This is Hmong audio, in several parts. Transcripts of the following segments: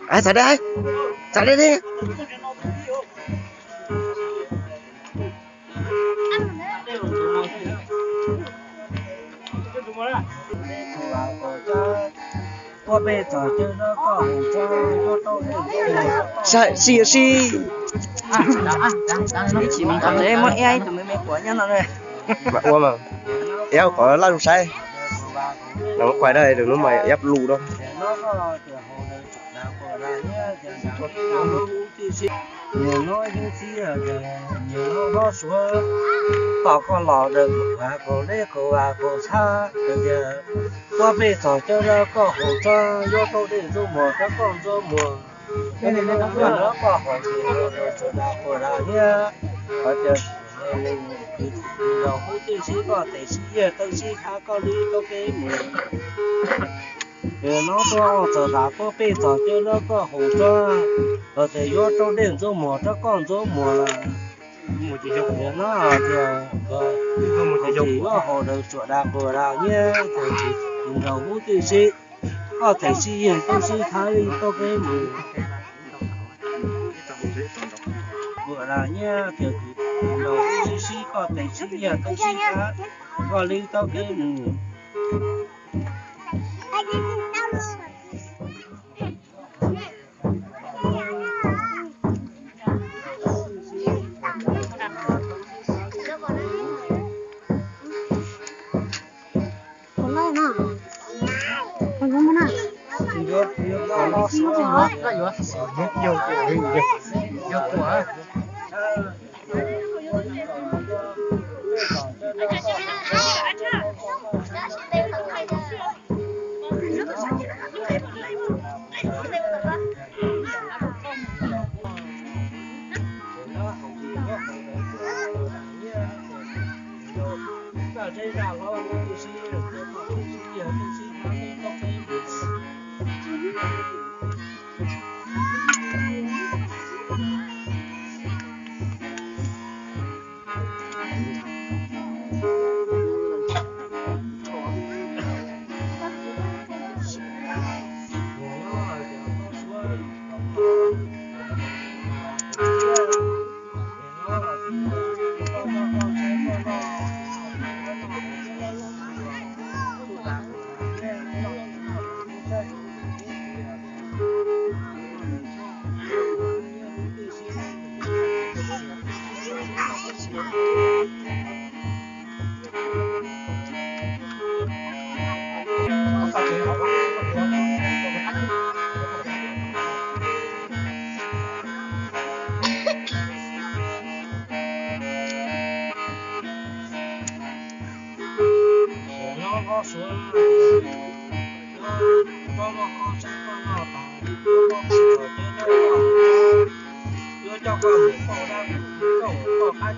Txav dab, txav dab ne. Saib, sib yuav sib. Muab ib tus me me quav nyob no. Mam ua mas. Ib qhov laj zoo saib. Los muab quaj da tus hnub mas ib lus da. Nyob hoob tib si, nyob hoob suav, tom koj los daws kaus hav kaus leb kaus vas kaus txhab, tias puab pej txog cawb dawb koj haus tsob, yuav rau dej ntxuab muag rau koj ntxuab muag. Koj haus tsis haus daws tsuas dag quas dag thiab. Qhov tias nyob hoob tib si koj tes sib yiag tawb sib thab koj lwb taub keb mus. Nyob tuaj txog tas puab pej txog cawb dawb koj haus tsob, los tias yuav rau dej ntxuab muag rau koj ntxuab muag lawm. Nyob tias koj haus tsis haus daws tsuas dag quas dag thiab, nyob hoob tib si koj tes sib yiag tawb sib thab lwb taub keb mus. Quas dag thiab, nyob hoob tib si koj tes sib yiag tawb sib thab koj lwb taub keb mus. Nyob hoob suav, nyob rov loj qhov tshab koj noj tas, nyob rov pem txog cawb dawb koj haus tsob, yuav coj koj mus pauj dab, koj mus pauj qab cub qab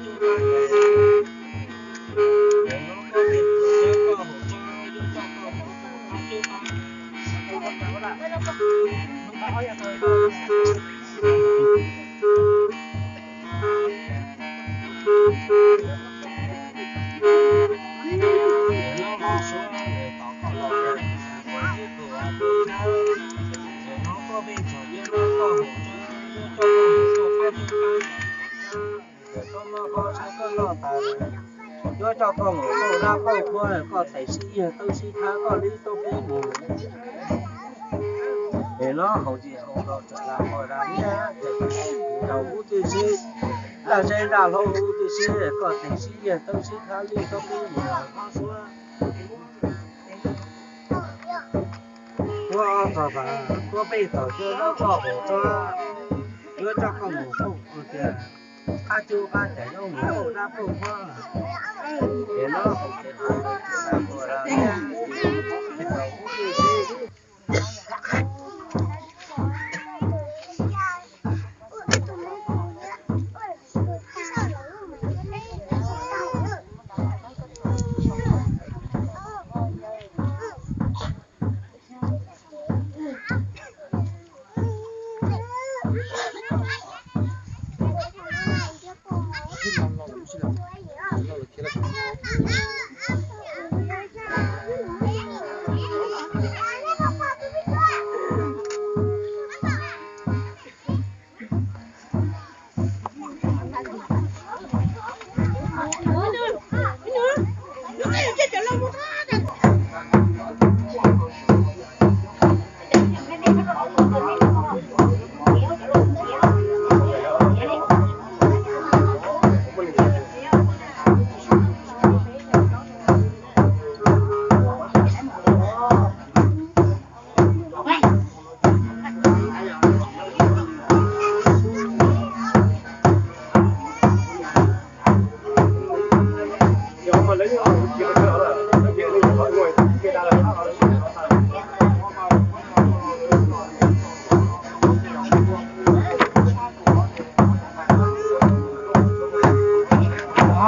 tes. Nyob rov pem txog cawb dawb koj haus tsob, yuav coj koj mus pauj qab cub qab tes. Yuav coj koj mus pauj dab pauj qhuab, koj tes sib yiag tawb sib thab koj lwb taub keb mus. Es nyob hoob tib si haus tsis haus daws tsuas dag quas dag thiab, nyob hoob tib si, nraj zeb nraj hlaub hoob tib si, koj tes sib yiag tawb sib thab lwb taub keb mus hoob suav. Puab txog tas, puab pej txog cawb dawb koj haus tsob, yuav coj koj mus pauj tias qab cub qab tes, yuav mus pauj dab pauj qhuab. Es nyob hoob tib si haus tsis haus daws tsuas dag quas dag thiab, nyob hoob tib si.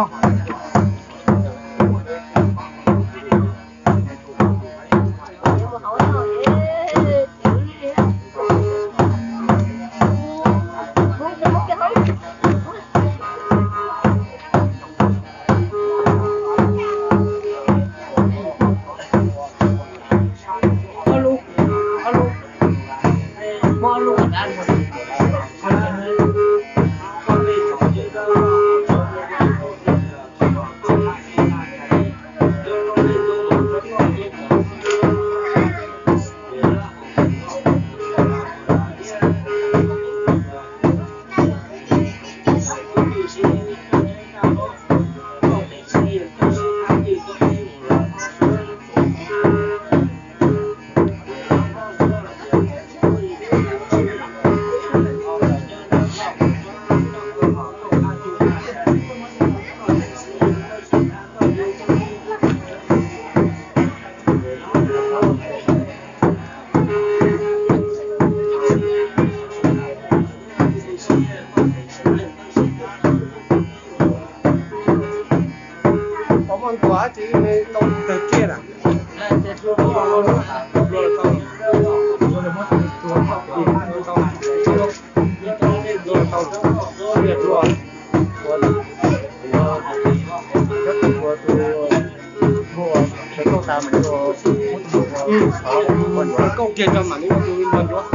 Pov muaj ntuas ces tau tawg kiag na. Kauj kiag tso mam li ua tus ntuas.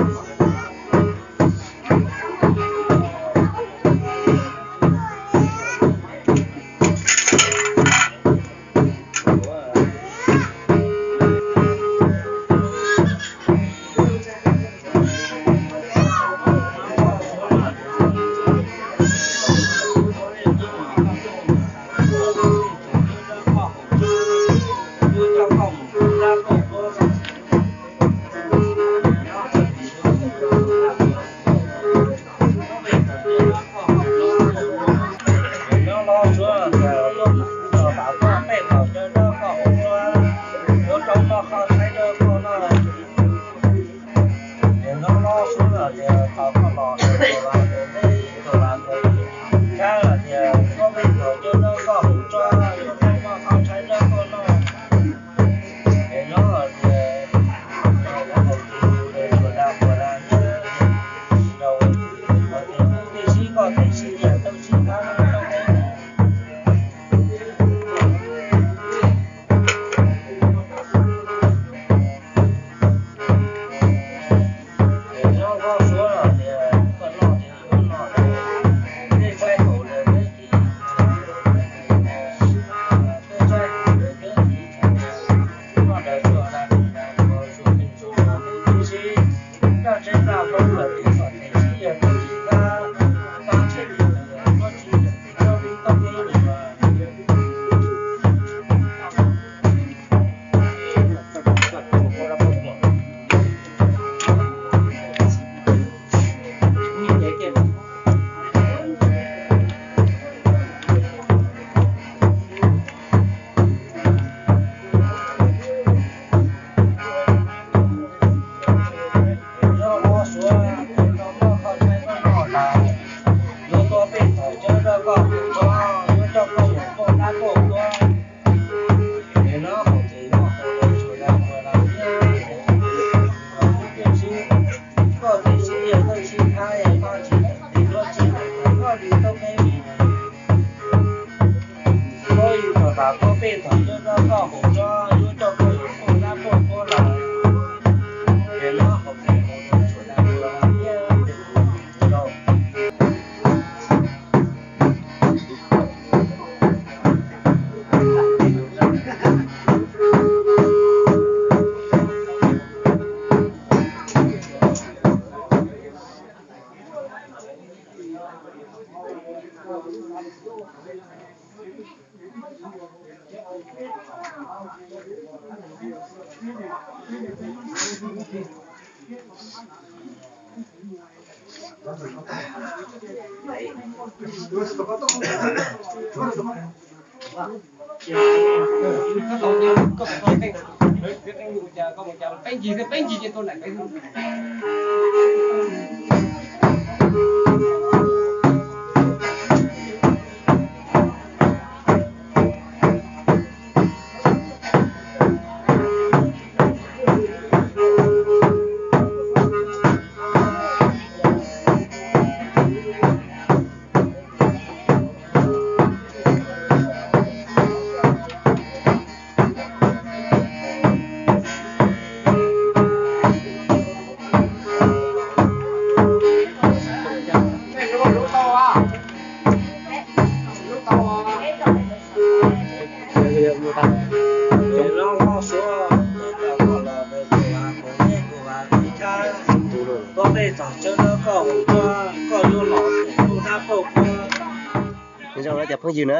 Zoo na cov phooj ywg na,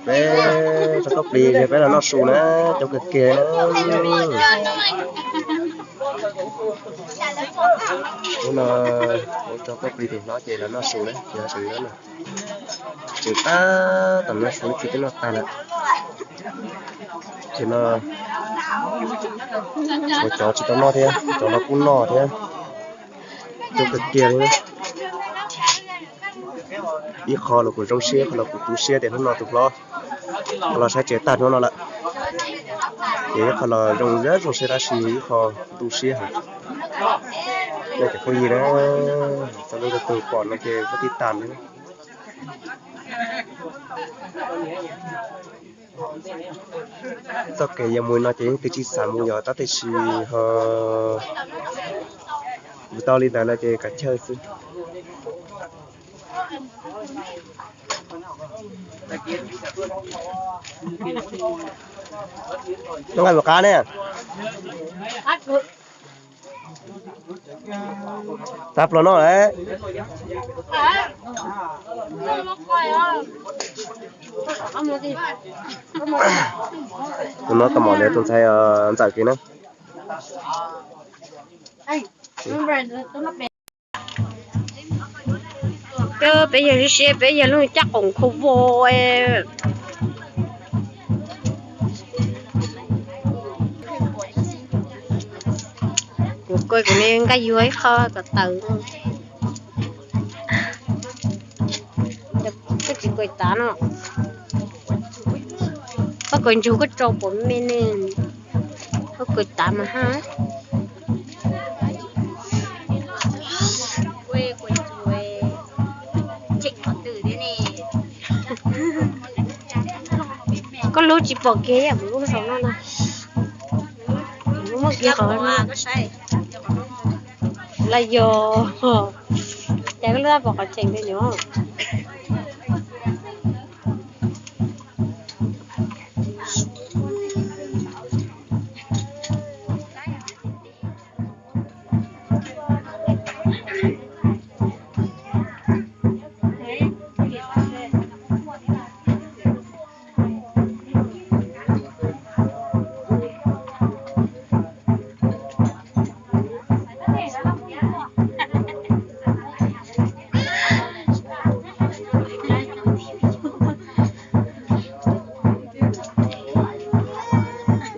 peb tso koj plis peb los noj su na, coob kawg kiag na. Hnub no tso koj plis tus hlob ces los noj su na, ces tseem tab tom noj su, tsis twb noj tag lawm. Ces no tshuav cov tsis tau noj thiab, cov no kuj noj thiab. Coob kawg kiag li. Ib qho los kuv zoo siab, ib qho los kuv tu siab tias hnub no tus hlob los saib tsev tag hnub no lawm. Ces ib qho los zoo, zoo siab tab sis ib qho tu siab heev. Nej cov phooj ywg na, txhua leej txhua tus pom no ces pab tib tas na. Txoj kev yuav mus no ces yeej twb tsis xav mus yog tab, tiam sis ho mus tau li ntawd no ces kav chawj xwb. Nyob nqaij mus qab ne. Tag plaws no lawm. Tus no tau mom li tus ntxhais ntxawm kiag na. Peb yog siab, peb yog lub caj qoom khau vo. Kuv kuj kuv ne nqaij yuag ib qho kom tawm. Koj tsis kaw tav no, koj kaw ntsug koj tso pom me ne, koj kaw tav mas haj. Koj lub tsis pom kiag yam kuv lub saum no na. Kuv muaj kiag qhov los yog, cas koj lub pom qhov tseem li no.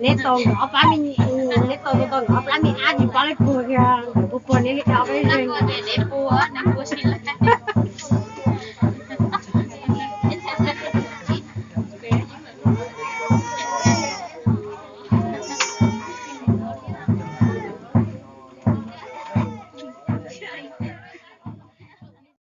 Neb tau nkawd ob plab me, neb tau tau nkawd ob plab me ab tsis paub leb puag kiag, puag puag neb li ob peb zeeg.